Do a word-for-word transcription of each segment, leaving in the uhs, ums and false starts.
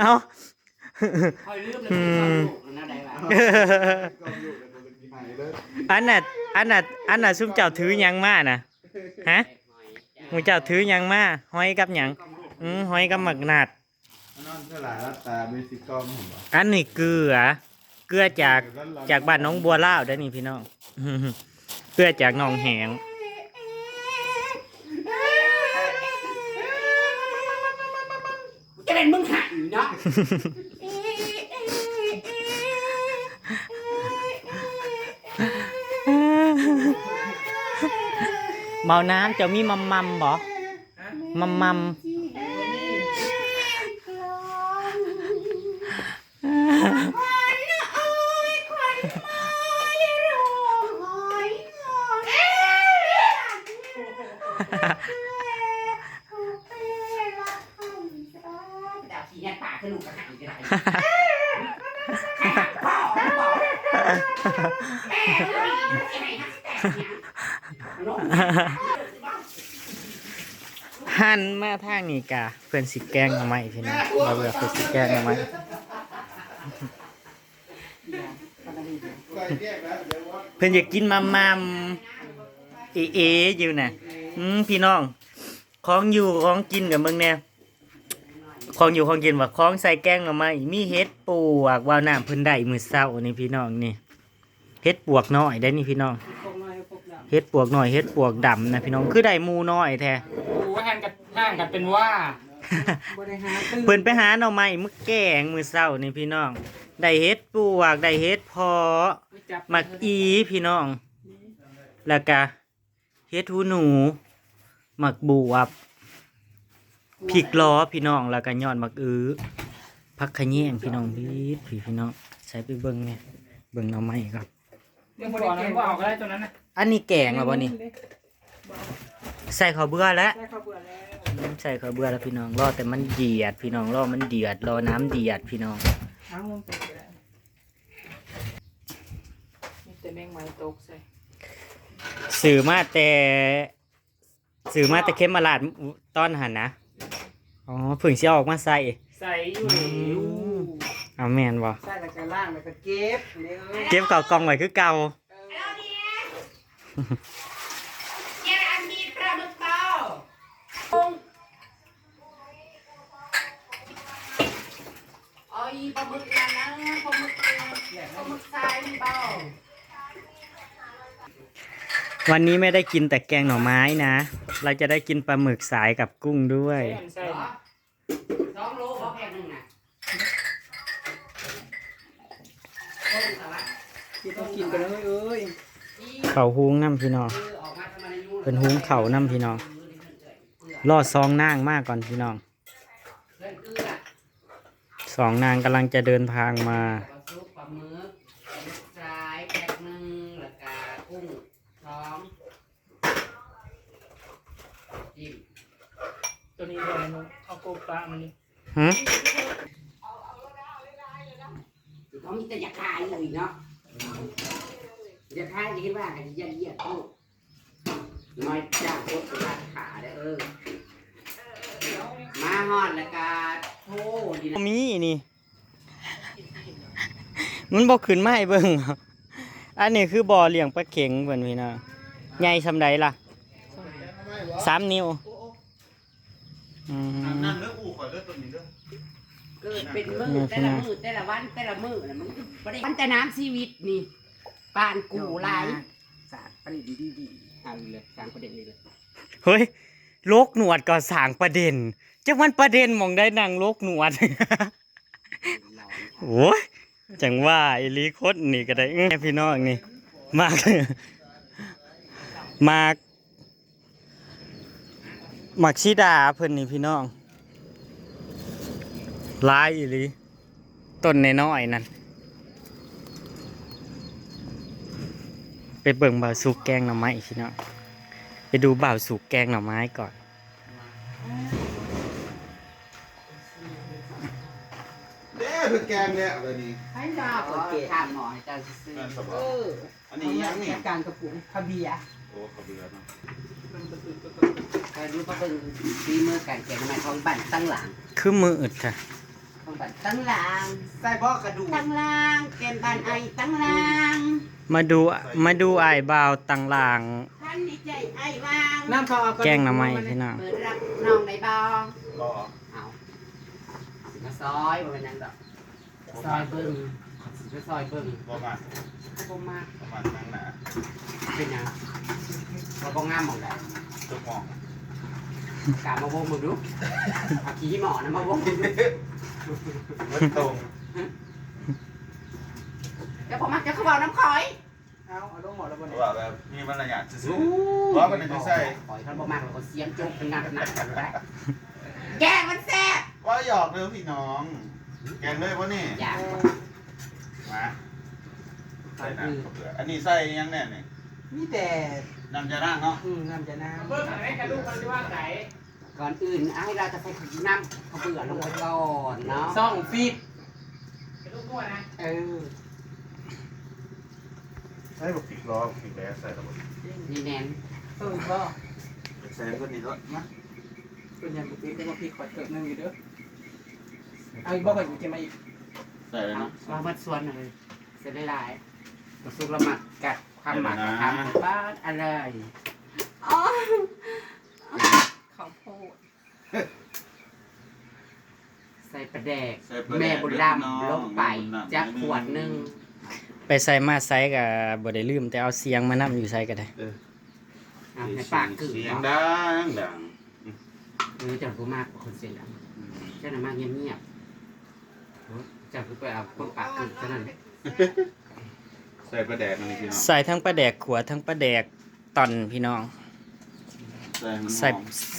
เอา คอยลืมเลยว่ามีความสุขนะได้ว่า อันน่ะ อันน่ะ อันน่ะ ซุมเจ้าถือหยังมาน่ะ ฮะ หมู่เจ้าถือหยังมา หอยกับหยัง อืม หอยกับหมากหนาด นอนเท่าไหร่รับตาเบสิกอมผมบอก อันนี้เกลือ เกลือจาก จากบ้านหนองบัวลาวได้อนี่พี่น้อง เกลือจากหนองแหง จะเป็นมึงหันเนาะ เมาน้ำเจ้ามีมัมมัมบ่ มัมมัม ควันอ้อยควันไม้โรงหอยงอน ดาบขี้ยัดปากทะลุกระหังก็ได้ ใครหักพ่อมันบอก แม่มันก็มีมันสิให้หักแตกเนี่ย หันมาทางนี้กะ เพิ่นสิแกงหน่อไม้พี่น้อง บ่าวเอือกเพิ่นสิแกงหน่อไม้ เพิ่นอยากกินมัมมัม เอเออยู่น่ะ อืม พี่น้อง ของอยู่ของกินกับเบิ่งแน่ ของอยู่ของกินว่าของใส่แกงหน่อไม้ มีเห็ดปวก ว่าน้ำเพิ่นได้มื้อเช้านี่พี่น้องนี่ เห็ดปวกน้อยได้นี่พี่น้อง เห็ดปวกน้อย เห็ดปวกดำนะพี่น้อง คือได้หมู่น้อยแท้ โอ้ย ห่างกัน ห่างกันเป็นว่า บ่ได้หาตื่น เพิ่นไปหาหน่อไม้มื้อแกงมื้อเช้านี่พี่น้อง ได้เห็ดปวก ได้เห็ดเพาะ จับ หมากอีพี่น้อง แล้วกะเห็ดหูหนู หมากบวบ พริกล้อพี่น้อง แล้วกะยอดหมากอื้อ ผักขะแยงพี่น้อง บีดพี่ พี่น้อง ใส่ไปเบิ่งแน่ เบิ่งหน่อไม้ก่อน เดี๋ยวบ่ได้แกง บ่เอาก็ได้ตัวนั้นน่ะ อันนี้แกงแล้วบ่นี่ ใส่ข้าวเบื่อแล้ว ใส่ข้าวเบื่อแล้ว อืม ใส่ข้าวเบื่อแล้วพี่น้อง รอแต่มันเดือดพี่น้อง รอมันเดือด รอน้ำเดือดพี่น้อง เอาลงไปก็ได้ มีแต่แมงไม้ตกใส่ ซื้อมาแต่ ซื้อมาแต่เขมราชตอนหั้นนะ อ๋อ เพิ่งสิเอาออกมาใส่ ใส่อยู่ อืม เอาแม่นบ่ ใส่แล้วก็ล้างแล้วก็เก็บเลย เก็บเข้ากล่องไว้คือเก่า เออ เดี๋ยวอันนี้ปลาหมึกเบา เอาอีปลาหมึกนั่นนะ ปลาหมึก ปลาหมึกทรายนี่เบา วันนี้ไม่ได้กินแต่แกงหน่อไม้นะ เราจะได้กินปลาหมึกสายกับกุ้งด้วย ใส่ สองโลบ่แพ็คหนึ่งน่ะ ที่ต้องกินกันเลยเอ้ย ข้าวหุงนำพี่น้อง เพิ่นหุงข้าวนำพี่น้อง รอสองนางมาก่อนพี่น้อง สองนางกำลังจะเดินทางมา ปลาหมึกสายแพ็คหนึ่ง แล้วก็กุ้งสอง ตัวนี้เลยเนาะ เอาโกปลามานี่ หืม เขามีแต่อยากขายอยู่เนาะ อยากขายจะคิดว่ากันยันเยียดโต น้อยจ้างโคตรราคาได้อ เออ มาฮอดแล้วก็โทษดีนะ มีนี่ มันบ่ขึ้นมาให้เบิ่ง อันนี้คือบ่อเลี้ยงปลาเข็งเพิ่นพี่น้อง ใหญ่ส่ำใดล่ะ สาม นิ้ว อืม นั่นเด้อ อู้ข่อยเด้อ ตัวนี้เด้อ เกิดเป็นมื้อ นี่ แต่ละมื้อ แต่ละวัน แต่ละมื้อน่ะ มันบ่ได้ มันแต่น้ำชีวิตนี่ ปานกูหลาย สร้างประเด็นดีๆ เอาอีกเลย สร้างประเด็นอีกเลย เฮ้ย โลกหนวดก็สร้างประเด็น จักมันประเด็นหม่องใด นั่งโลกหนวด โอ้ย จังว่าอีหลี คนนี่ก็ได้ อื้อ พี่น้องนี่ มาก มาก หมากสีดาเพิ่นนี่พี่น้อง หลายอีหลี ต้นน้อยๆนั่น ไปเบิ่งบ่าวสุกแกงหน่อไม้พี่น้อง ไปดูบ่าวสุกแกงหน่อไม้ก่อน เด้อ เพิ่นแกงแล้วเดี๋ยวนี้ ให้ดาวเปิดเกม ข้ามหมอให้เจ้าซื่อๆ แม่นสบาย เออ อันนี้ยังนี่ จัดการกระปุก ขะเบียร์ โอ้ ขะเบียร์เนาะ ไปดูปะเบิ่งฝีมือการแกงหน่อไม้ของบ้านตั้งหลัง คือมืออึดค่ะ ของบ้านตั้งหลัง ใส่บ่กระดูก ตั้งหลัง แกงบ้านไอ้ตั้งหลัง มาดู มาดูอ้ายบ่าวตั้งหลัง ท่านดีใจไอ้วาง น้ำเขาเอากระดูก แกงหน่อไม้พี่น้อง เปิดรับน้องในบ่อ บ่ เอา สิมาซอยบ่เป็นหยังดอก ซอยเบิ่ง สิไปซอยเบิ่ง บ่มัก บ่มัก บ่มักนั่งหน้า เป็นหยัง ว่าบ่งามหม่องใด จกหม่อง กะมาวงมึงดู เอาขี้หมอนะมาวงมึงดู มันตรง เจ้าบ่มักเจ้าคือเว้านำข้อย เอา เอาลงหมอแล้วบ่เนี่ย ว่าแบบมีมารยาทซื่อๆ ว่ามันจะใส่ ข้อยคันบ่มักแล้วก็เสียมจกเป็นหนักๆกันได้ แกงมันแซ่บ ว่าหยอกเด้อพี่น้อง แกงเลยบ่นี่ อยาก มา ใส่น้ำข้าวเปลือก อันนี้ใส่ยังแน่นี่ มีแต่ น้ำยานางเนาะ อืม น้ำยานาง เบิ่งอะไรกันลูกมันสิว่าไหน ก่อนอื่นอ้ายเราจะใส่น้ำข้าวเบื่อลงไปก่อนเนาะ ซ่องฟีด เออ ใส่บักพริกล้อบักพริกแดงใส่แล้วบ่ นี่แน่น เออ บ่ ใส่เพิ่นนี่เนาะ มา เป็นยังบ่ติด แต่ว่าพริกขอเติมหนึ่งอยู่เด้อ เอาอีกบ่ ข่อยสิเก็บมาอีก ใส่เลยเนาะ เอามาส่วนหนึ่งเลย เสียหลายๆ บ่สุกละหมักกัดความหมัก เดี๋ยวนะ ทำบ้านอะไร อ๋อ ข้าวโพด ใส่ปลาแดก ใส่ปลาแดก แม่บุญรำ เด้อพี่น้อง ลงไป แม่บุญรำ จักขวดหนึ่ง ไปใส่มาใส่ก็บ่ได้ลืม แต่เอาเสียงมานำ อยู่ใส่ก็ได้ เออ อ่ะ ให้ปากกึ่ง เสียงดังดัง เออ เจ้าบ่มักคนเสียงดัง อืม เจ้าน่ะมักเงียบๆ เออ เจ้าคือไปเอาคนปากกึ่งเท่านั้น ใส่ปลาแดกอันนี้พี่น้อง ใส่ทั้งปลาแดกขั่วทั้งปลาแดกต่อนพี่น้อง ใส่หอม ใส่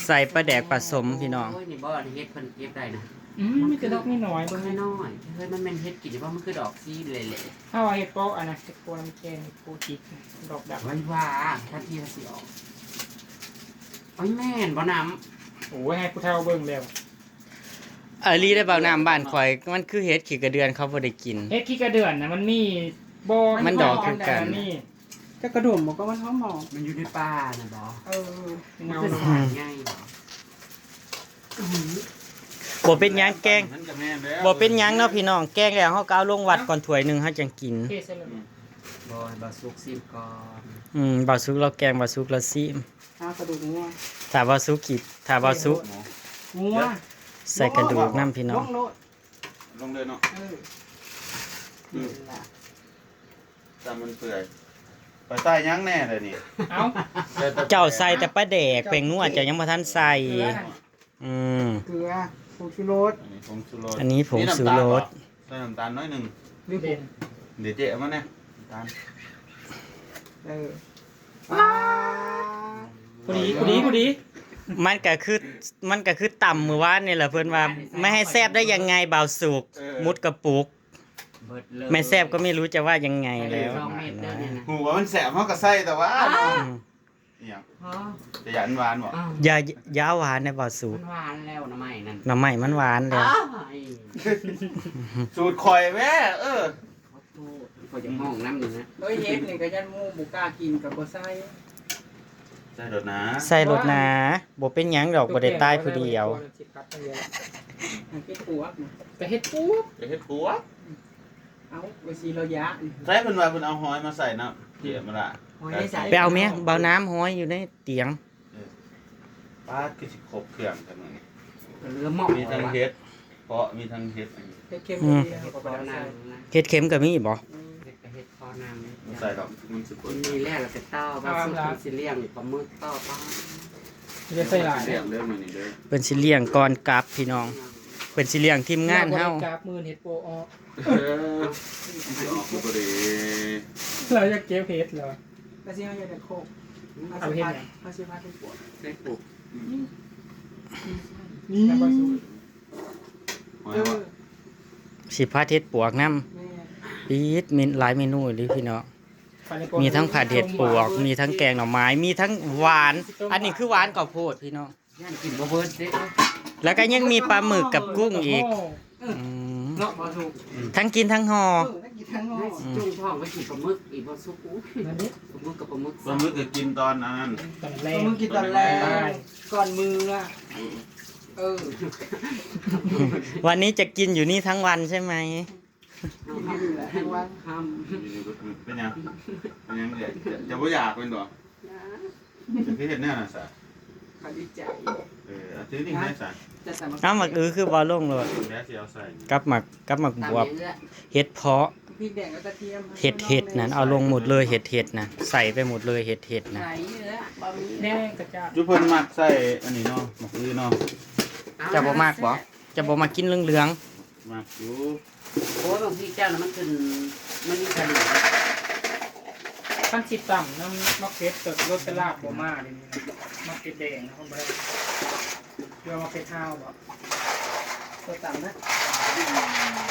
ใส่ปลาแดกผสมพี่น้อง โอ้ย นี่บ่ อันนี้เฮ็ดเพิ่นเก็บได้นะ อืม มีแต่ดอกน้อยๆ เบิ่ง น้อยๆ เฮ้ย มันแม่นเฮ็ดกินอยู่บ่ มันคือดอกสีเหล่ๆ เอาเฮ็ดโปะอันนั้น เฮ็ดโปะน้ำแกง เฮ็ดโปะจิก ดอกดำ ไว้ว่า ถ้าที่ว่าสิออก โอ้ย แม่นบ่น้ำ โอ้ย ให้ผู้เฒ่าเบิ่งแล้ว อีหลีได้อ เบาน้ำ บ้านข่อย มันคือเห็ดขี้กระเดือน เขาบ่ได้กิน เห็ดขี้กระเดือนน่ะ มันมีบ่ มันดอกคือกัน มันมี จะกระดุมบ่ ก็มันหอมๆ มันอยู่ในป่าน่ะบ่ เออ มันคือสารไงบ่ อื้อหือ บ่เป็นหยังแกง มันก็แม่นแล้ว บ่เป็นหยังเนาะพี่น้อง แกงแล้วเฮาก็เอาลงวัดก่อนถ้วยหนึ่ง เฮาจังกิน เทใส่เลย อืม บ่ บ่าวสุกซิมก่อน อืม บ่าวสุกเราแกง บ่าวสุกเราซิม เอากระดูกงัว ถ้าบ่าวสุกกิน ถ้าบ่าวสุก งัว ใส่กระดูกนำพี่น้อง ลงโลด ลงเลยเนาะ เออ อืม นั่นล่ะ ตำมันเปื่อย ไปใส่หยังแน่เลยนี่ เอ้า เจ้าใส่แต่ปลาแดก แป้งนัวเจ้ายังบ่ทันใส่ เกลือ อืม เกลือ ผงชูรส อันนี้ผงชูรส อันนี้ผงชูรส มีน้ำตาลบ่ ใส่น้ำตาลน้อยหนึ่ง หรือผง เดี๋ยวเจ๊เอามาแน่ น้ำตาล เออ ว้า พอดี พอดี พอดี มันก็คือ มันก็คือตำมื้อวานนี่แหละ เพิ่นว่า ไม่ให้แซ่บได้ยังไง บ่าวสุก เออ มุดกระปุก เบิดเลย ไม่แซ่บก็ไม่รู้จะว่ายังไงแล้ว สองเม็ดเด้อเนี่ยนะ หูว่ามันแซ่บ เฮาก็ใส่แต่ว่า อ้า เนาะ อืม อีหยัง ฮะ จะหยาดหวานบ่ อ้าว อย่า อย่าหวานนะ บ่าวสุก มันหวานแล้วหน่อไม้นั่น หน่อไม้มันหวานแล้ว อ้าว สูตรข่อยแม่ เออ ขอโทษ ข่อยจะมองน้ำหนึ่งนะ เอ้ย เห็ดนี่ก็ยันหมู่บ่กล้ากินก็บ่ใส่ ใส่โลดนะ ใส่โลดนะ บ่เป็นหยังดอก บ่ได้ตายผู้เดียว เฮ็ดปวก ก็เฮ็ดปวก ก็เฮ็ดปวก เอาไว้สิเรายะ ใส่เพิ่นว่าเพิ่นเอาหอยมาใส่เนาะ เจ๊มาละ หอยใส่ ไปเอาแม่ บ่าวน้ำ หอยอยู่ในเตียง เออ ปาดคือสิครบเครื่องกันมื้อนี้ เหลือหม้อ มีทั้งเห็ด เพาะมีทั้งเห็ดอันนี้ เห็ดเข็ม อืม ก็มี เห็ดปวกนางนะ เห็ดเข็มก็มีบ่ อืม เห็ดกับเห็ดเพาะนาง บ่ใส่ดอก มันสิเปิด มีแล้ว แล้วก็ต่อ เอา ว่าสุด เอา มันสิเลี้ยงปลาหมึกต่อไป จะใส่หลาย เลี้ยงเด้อมื้อนี้เด้อ เพิ่นสิเลี้ยงก่อนกลับพี่น้อง เพิ่นสิเลี้ยงทีมงานเฮา บ่ได้กลับมื้อเห็ดโปะออก เออ มันสิออกมาบ่ดี เราอยากเก็บเห็ดเหรอ ก็สิเอาอยากได้โคก เอาเห็ดหยัง เอาสิพาทุกคน ใส่ปลูก อืม นี่ แล้วก็สูตร หอย เออ ว่ะ สิพาเฮ็ดปวกนำ แม่ ปิดเมน หลายเมนูอีหลีพี่น้อง มีทั้งผัดเห็ดปวก มีทั้งแกงหน่อไม้ มีทั้งหวาน อันนี้คือหวานข้าวโพดพี่น้อง ย่านกินบ่เบิดเด้ แล้วก็ยังมีปลาหมึกกับกุ้งอีก โอ้โห อืม เนาะ บ่ถูก ทั้งกินทั้งห่อ เออ ทั้งกินทั้งห่อ อืม จุ่มท้องไว้กินปลาหมึกอีก บ่สุก อู้ นั่นดิ ปลาหมึกกับปลาหมึก ปลาหมึกก็กินตอนนั้น ตอนแรก ปลาหมึกกินตอนแรก ก่อนมื้ออะ เออ วันนี้จะกินอยู่นี่ทั้งวันใช่ไหม ทั้งวัน เป็นหยัง เป็นหยังเนี่ย จะ จะบ่อยากเป็นบ่ จะคือเฮ็ดแนวนั้นซะ เขาดีใจ เออ เอาถือนี่ให้ซะ จะสามัคคี เอาหมากอื้อคือบ่ลงโลด เดี๋ยวสิเอาใส่ กับหมาก กับหมากบวบ ตำอย่างเงี้ย เห็ดเพาะ พริกแดงกับกระเทียม เห็ด เห็ดนั่น เอาลงหมดเลย เห็ด เห็ดนะ ใส่ไปหมดเลย เห็ด เห็ดนะ ใส่เยอะ บ่มี แดงกระจาด จุเพิ่นมักใส่อันนี้เนาะ หมากอื้อเนาะ เจ้าบ่มักบ่ เจ้าบ่มักกินเหลืองๆ มักอยู่ โอ้ย บางทีเจ้าน่ะมันขึ้น มันมีกระดูก คันสิตำนำมะเขือเทศรสชาติบ่มาเดี๋ยวนี้นะ มะเขือแดงนะ เพิ่นบ่ได้ เพื่อมะเขือเทศบ่ ตัวตำนะ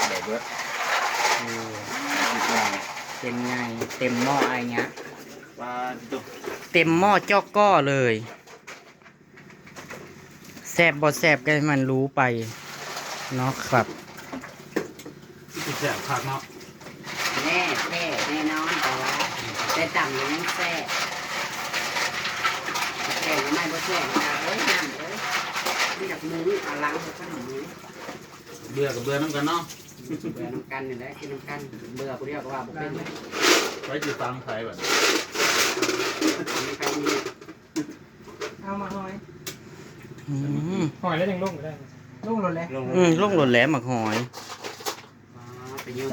ได้เบิด เออ เป็นไง เต็มหม้ออะไรเงี้ย ปลาดุก เต็มหม้อจอกก้อเลย แซ่บบ่แซ่บก็ให้มันรู้ไปเนาะครับ ที่แซ่บคักเนาะ แน่แซ่บแน่นอน แต่ว่าแต่ตำมันยังแซ่บ แซ่บหรือไม่บ่แซ่บนะเอ้ย น้ำเอ้ย มันอยากหมู เอาล้างเอาขนมหมู เบื่อกับเบื่อน้ำกันเนาะ เบื่อน้ำกันนี่แหละ กินน้ำกัน เบื่อผู้เดียวก็ว่าบ่เป็นเลย ไว้จะฟังใครแบบ มีใครมี เอามาหอย อืม หอยแล้วยังลงก็ได้ ลงหล่นแล้ว อืม ลงหล่นแล้วหมากหอย อ๋อ ไปยืม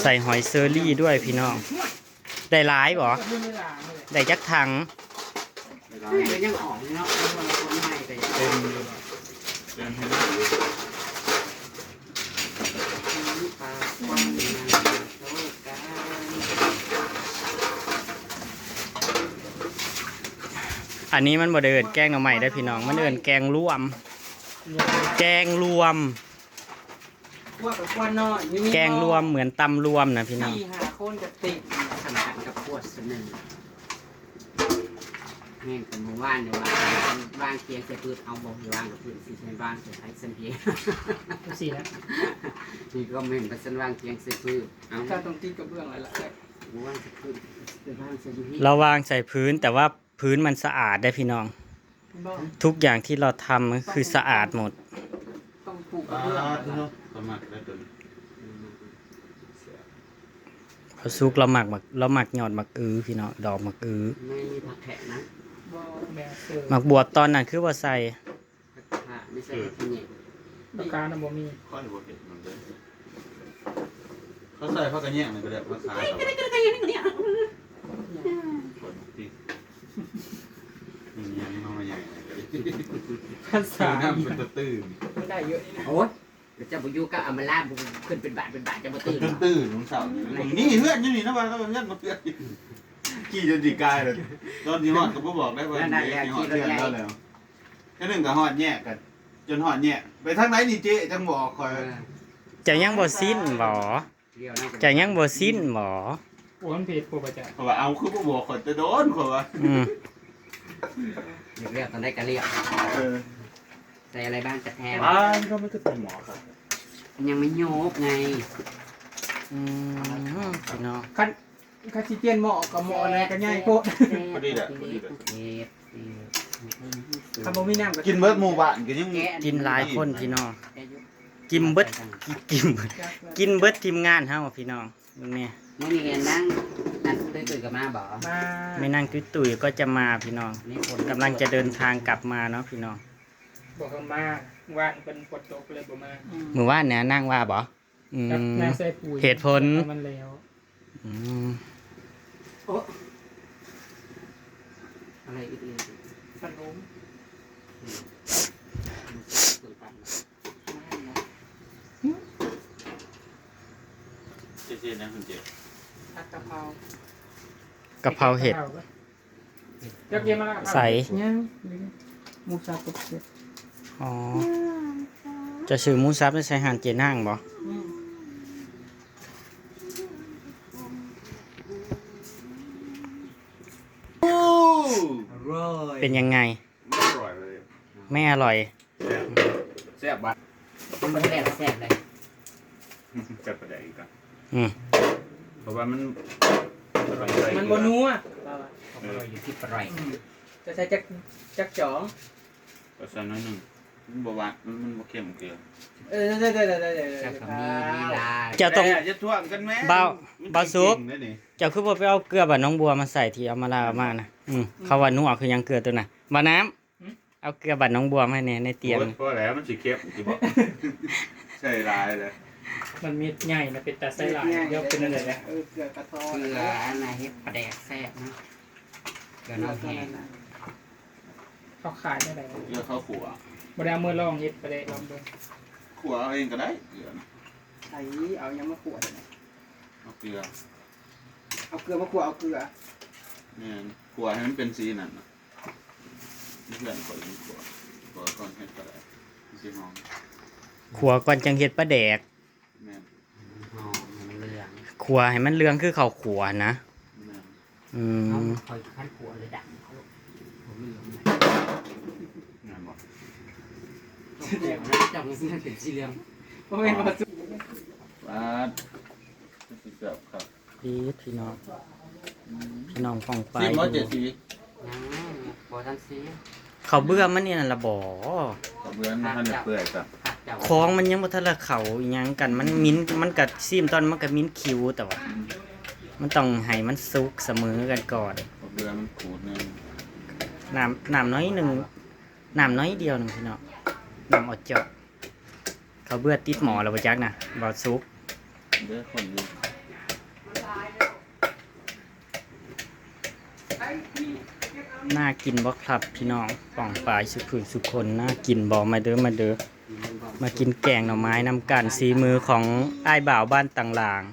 ใส่หอยเชอรี่ด้วยพี่น้อง ได้หลายบ่ ได้จักถัง เดี๋ยวยังออกเนาะ คนใหม่ก็ยัง เต็ม เต็มให้หมดเลย ปลาควันมาโชว์กัน อันนี้มันบ่ได้เอิ้นแกงหน่อไม้เด้อพี่น้อง มันเอิ้นแกงรวม แกงรวม พวกกับควันน้อย มี แกงรวมเหมือนตำรวมนะพี่น้อง สี่ห้าคนก็ติด สำคัญกับขวดสนึง แม่นเป็นหมู่บ้านเนี่ยว่า วางเตียงใส่พื้น เอาบ่วางกับพื้นสิ ใส่วางใส่ไผสันเดียว จังซี่นะ นี่ก็แม่นเป็นสันวางเตียงใส่พื้น เอา ก็ต้องติดกระเบื้องแล้วล่ะ วางใส่พื้น ไปวางใส่อยู่นี่ เราวางใส่พื้น แต่ว่าพื้นมันสะอาดได้พี่น้อง บ่ ทุกอย่างที่เราทำมันคือสะอาดหมด ต้องปลูกกระเบื้องแล้วล่ะ สมัครได้ตัวนี้ พอสุกเราหมักหมัก เราหมักยอดหมากอื้อพี่น้อง ดอกหมากอื้อ ไม่มีผักแขกนะ บ่ แม่เสิร์ฟ หมากบวบตอนนั้นคือว่าใส่ ผักขาไม่ใช่ผักขะแหยง ปากกาน่ะบ่มี ข้อนี้บ่เห็นมันเลย เขาใส่ผักกะแยงนี่ก็ได้ ผักขา คนที่ มันยังน้อยใหญ่ ภาษา น้ำเป็นตะตื้ม มันได้เยอะนี่นะ โอ้ย เดี๋ยวเจ้าบ่อยู่กับอำมาลา บ่ขึ้นเป็นบาทเป็นบาท เจ้าบ่ตื่น ตื่น ตื่น มึงเศร้า นี่เพื่อนอยู่นี่นะ ว่าเขาเพื่อนมาเพื่อน ขี่จนสิกายเลย ตอนที่ฮอดก็บ่บอกได้ว่า นั่นแหละ สิฮอดเพื่อนแล้วแล้ว แค่หนึ่งก็ฮอดแยกกัน จนฮอดแยก ไปทางไหนนี่เจ๊ จังบอกคอย เออ เจ้ายังบ่สิ้นบ่ เดี๋ยวนะ เจ้ายังบ่สิ้นบ่ โอ้ มันผิดปกติ เพราะว่า เอา คือบ่บอกคอยแต่โดนคอยว่า อืม เรียกตอนได้ก็เรียก เออ ใส่อะไรบ้างกระแทม อ่า ก็ไม่ต้องเป็นหมอครับ มันยังไม่โยกไง อืม พี่น้อง คัน คันสิเปลี่ยนหม้อกับหม้ออะไรก็ใหญ่โพด พอดีแหละ พอดีแหละ เอฟซี คันบ่มีน้ำก็ กินเบิดหมู่บ้านก็ยัง กินหลายคนพี่น้อง กินเบิด กิน กินเบิดทีมงานเฮาพี่น้อง เบิ่งแน่ มื้อนี้นั่ง นั่งตุ้ยๆก็มาบ่ มา แม่นางตุ้ยๆก็จะมาพี่น้อง นี่คน กำลังจะเดินทางกลับมาเนาะพี่น้อง บอกว่ามา ว่านเป็นฝนตกเลยบ่มา มื้อวานเนี่ยนางว่าบ่ อืม กับนางใส่ปุ๋ย เหตุผล มันแล้ว อืม โอ้ อะไรอีกเนี่ย ขนม เจ๊ๆนะคุณเจ๊ ผัดกะเพรา กะเพราเห็ด ผัดกะเพราปะ จักเย็นมาแล้ว ใส่ ยัง หมูสับกับเห็ด อ๋อ จะซื้อหมูสับไปใส่หั่นเจนางบ่ อืม โอ้ อร่อย เป็นยังไง ไม่อร่อยเลย ไม่อร่อย แซ่บ แซ่บบัด มันบ่แซ่บแซ่บเลย จัดประเดี๋ยวอีกอ่ะ อืม เพราะว่ามัน มันบ่นัว เออ อยู่ที่ปลาไหล อืม จะใส่จัก จักจ๋อง ก็ใส่น้อยหนึ่ง มันบ่หวาน มัน มันบ่เค็มเกิน เออ ได้ ได้ ได้ ได้ ได้ จักก็มีลีลา เจ้าต้อง แต่อย่าท่วงกันแม่ เบา มัน เบาสุก เก่งๆนะนี่ เจ้าคือบ่ไปเอาเกลือบ้านหนองบัวมาใส่ที่เอามาลาเอามานะ อืม เขาว่านัวคือหยังเกลือตัวน่ะ บ่าวน้ำ หืม เอาเกลือบ้านหนองบัวมาให้แหน่ในเตียง โอ้ย พอแล้ว มันสิเค็มสิบอก ใส่หลายเลย มันเม็ดใหญ่นะ เป็นตาใส่หลาย เม็ดใหญ่ เดี๋ยวเป็นอะไรนะ เออ เกลือกระท้อน เกลืออันน่ะเฮ็ดปลาแดกแซ่บนะ เกลือน้ำแห้ง เขาขายได้ไหนวะ เกลือข้าวขั่ว บ่ได้เอามือลองเฮ็ดปลาแดกลองเบิ่ง ขั่วเอาเองก็ได้ เกลือนะ ไอ้ เอายังมาขั่วเลยนะ เอาเกลือ เอาเกลือมาขั่ว เอาเกลือ แม่น ขั่วให้มันเป็นสีนั่นน่ะ เพื่อนข้อยยังขั่ว ขั่วก่อนเฮ็ดก็ได้ มันสิหอม ขั่วก่อนจังเฮ็ดปลาแดก แม่น หอมมันเหลือง ขั่วให้มันเหลืองคือข้าวขั่วนะ แม่น อืม เอา คอยขั้นขวดเลยดัง ผมไม่เหลือง งานบอก เดี๋ยวนะ จับมันเป็นสีเหลือง เพราะเป็นประตู ปาด คือสิแซ่บครับ ดีพี่น้อง อืม พี่น้องป้องไป ซิมบ่ ดู เจสี ยังบ่ทันซี เขาเบื่อมันนี่นั่นละบ่ เขาเบื่อมันทันได้เปื่อยครับ ของมันยังบ่ทันละเข้าอีหยังกัน มันมิน มันกะซิมตอนมันกะมินคิว แต่ว่า อืม มันต้องให้มันสุกเสมอกันก่อน เขาเบื่อมันขูดแน่ น้ำ น้ำน้อยหนึ่ง น้ำน้อยเดียวหนึ่งพี่น้อง น้ำออดเจาะ เขาเบื่อติดหม้อแล้วบ่จักนะ บ่สุก เด้อคนอยู่ น่ากินบ่ครับพี่น้อง ป้องปายสุขุมสุคน น่ากินบ่ มาเด้อ มาเด้อ มากินแกงหน่อไม้นำกัน สีมือของอ้ายบ่าวบ้านต่างหลาง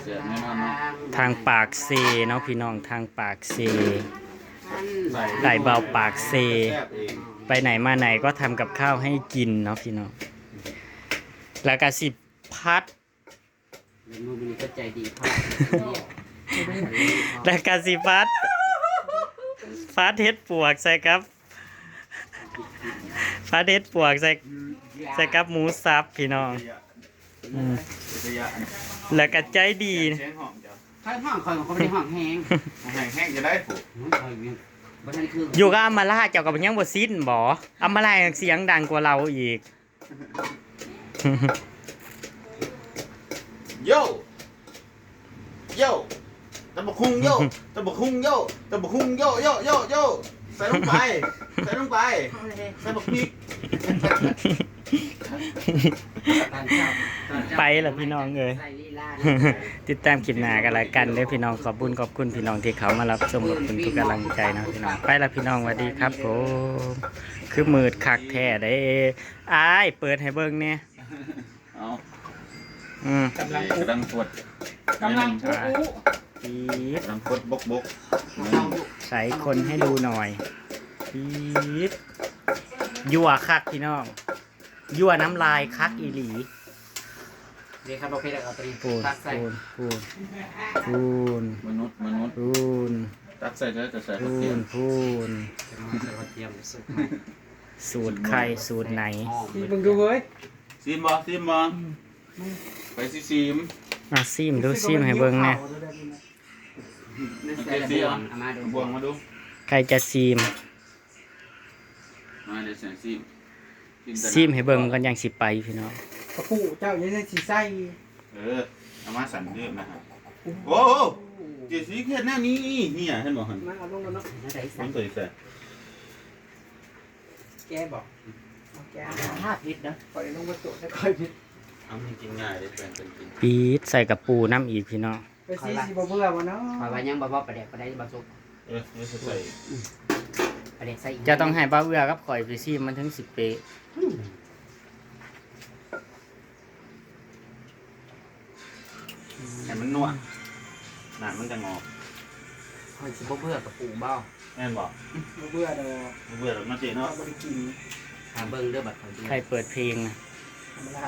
แซ่บแน่นอนเนาะ ทางปากเซเนาะพี่น้อง ทางปากเซ ได้บ่าวปากเซ แซ่บเอง ไปไหนมาไหนก็ทำกับข้าวให้กินเนาะพี่น้อง แล้วก็สิพัด เดี๋ยวมือมันก็ใจดีพลาด แล้วก็สิพัด พัดเห็ดปวกใส่กับ พัดเห็ดปวกใส่ ใส่กับหมูสับพี่น้อง อืม แล้วก็ใจดี เสียงห้องเจ้า ใครห้อง คอยก็ไม่ได้ห้องแฮง ห้องแฮงจะได้ผูก อืม คอยยังบ่ทันคือ อยู่กับอำมาลาเจ้าก็ยังบ่สิ้นบ่ อำมาลายังเสียงดังกว่าเราอีก โย่ โย่ ตำบักหุ่งโย่ ตำบักหุ่งโย่ ตำบักหุ่งโย่ โย่ โย่ โย่ ใส่ลงไป ใส่ลงไป ใส่บักพริก ไปละพี่น้องเอ้ย ติดตามคลิปหน้ากันละกันเด้อพี่น้อง ขอบคุณ ขอบคุณพี่น้องที่เขามารับชม ขอบคุณทุกกำลังใจนะพี่น้อง ไปละพี่น้อง สวัสดีครับผม คือมืดคักแท้เด้ อ้าย เปิดให้เบิ่งแหน่ เอา อืม กำลัง นี่กำลังกด กำลัง อ่า อู้อู้ ปี๊ด กำลังกดบกบก ใส่คนให้ดูหน่อย ปี๊ด ยั่วคักพี่น้อง ยั่วน้ำลายคักอีหลี เดี๋ยวครับ เราไปเอาตัวนี้ ปูน ตักใส่ ปูน ปูน ปูน มนุษย์ มนุษย์ ปูน ตักใส่แล้วจะใส่ ปู กระเทียม น ปูน จะมาใส่กระเทียม สูตรใหม่ สูตรใคร สูตรไหน หอม ซิมเบิ่งดูเว้ย ซิมบ่ ซิมบ่ ไปซิซิม อ่ะ ซิมดู ซิมให้เบิ่งแหน่ ไม่ใส่ละบ่วง เอามาดู บ่วงมาดู ใครจะซิม มาเดี๋ยวใส่ซิม ซิมแต่ ซิมให้เบิ่งก่อน ยังสิไปพี่น้อง กระปุกเจ้ายังได้สิใส่ เออ เอามาสั่นเรียบนะครับ โอ้โห เจสีเขียนแนวนี้ เนี่ย เห็นบ่หั่น มาเอาลงแล้วเนาะ นั่นใส่ มันใส่ใส่ แกบอก เอาแก ห้าผิดนะ ปล่อยลงมาโจทย์ให้ค่อยผิด เอามันกินง่ายเลย แบ่งกันกิน ปี๊ด ใส่กระปูน้ำอีกพี่น้อง ไปซีซีบ่เบื่อบ่เนาะ ข้อยว่ายังบ่พอปลาแดกปลาได้บ่สุก เออ นี่ใส่ ปลาแดกใส่อีก เจ้าต้องให้บ่าวเอื้อกับข่อยไปซิมมันถึงสิเป๊ะ อืม ให้มันนัว น้ำมันจะงอก ข้อยสิบ่เบื่อกับปูบ่ แม่นบ่ บ่เบื่อดอก บ่เบื่อดอกเนาะเจ๊เนาะ ข้อยบ่ได้กิน หาเบิ่งเด้อบัดข้อยเบิ่ง ใครเปิดเพลงนะ ธรรมดา